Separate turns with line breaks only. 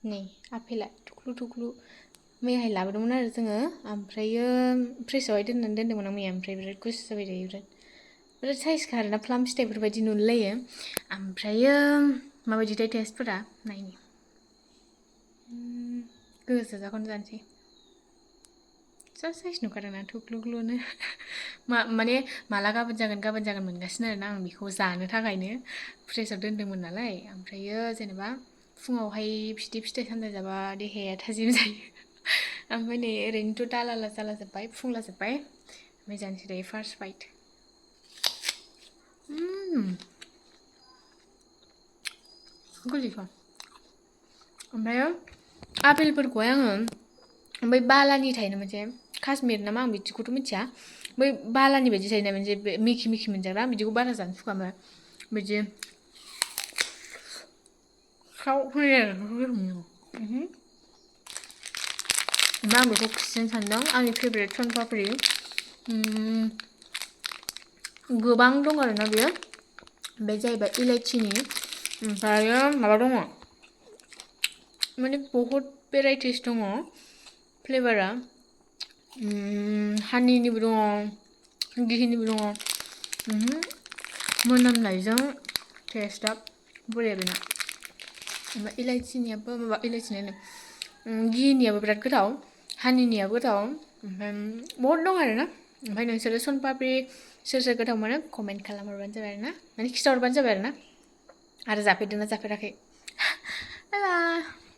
नै आपेला थुख्लु मैयाहाय लाबोदोंमोन आरो जोङो ओमफ्रायो फ्रिजआवहाय दोनदोंमोन आं मैया ओमफ्राय बिराद गुसु जाबाय दायो बिराद साइजखा आरोना प्लाम फिथाइफोरबायदि नुलायो ओमफ्रायो माबायदिथाय टेस्टफोरा नायनि गोजाखौनो जानोसै जा साइज नुखादोंना थुख्लुनो माने माला गाबोन जागोन मोनगासिनो आरोना आं बेखौ जानो थाखायनो फ्रिजआव दोनदोंमोन नालाय ओमफ्रायो जेनेबा फुङावहाय बिदि फिथाइ सामथाइ जाबा देहाया थाजिम जायो ओमफ्राय नै ओरैनोथ' दालाला जालाजोब्बाय फुंलाजोब्बाय ओमफ्राय जानोसै दायो फार्स्ट बाइट गोदैथार ओमफ्रायो आपेलफोरखौहाय आङो बै बालानि थायोना मोनसे काश्मिर नामा आं बिदिखौथ' मिथिया बै बालानि बायदि थायोना मोनसे मिखि मोनजाग्रा बिदिखौ बारा जानो सुखुवा ओमफ्राय बिदि फ्राव होयो ओमफ्राय आं बेखौ खिन्थानो सानदों आंनि फेभरेट सनपापरि गोबां दं आरोना बेयो बे जाहैबाय इलाइचिनि ओमफ्रायो माबा दङ माने बहुत भेराइटिस दङ फ्लेभारा हानिनिबो दङ गिहिनिबो दङ मोनामनायजों टेस्टआ बरिया बेना ओमफ्राय इलाइचिनियाबो माबा इलाइचिनियानो गिहिनियाबो बिराद गोथाव हानिनियाबो गोथाव ओमफ्राय बहुत दं आरोना ओमफ्राय नोंसोरो सनपापरि सोर गोथाव मोनो कमेन्ट खालामहरबानो जाबाय आरोना माने खिथाहरबानो जाबाय आरोना आरो जाफेरदोंना जाफेराखै बाय बाय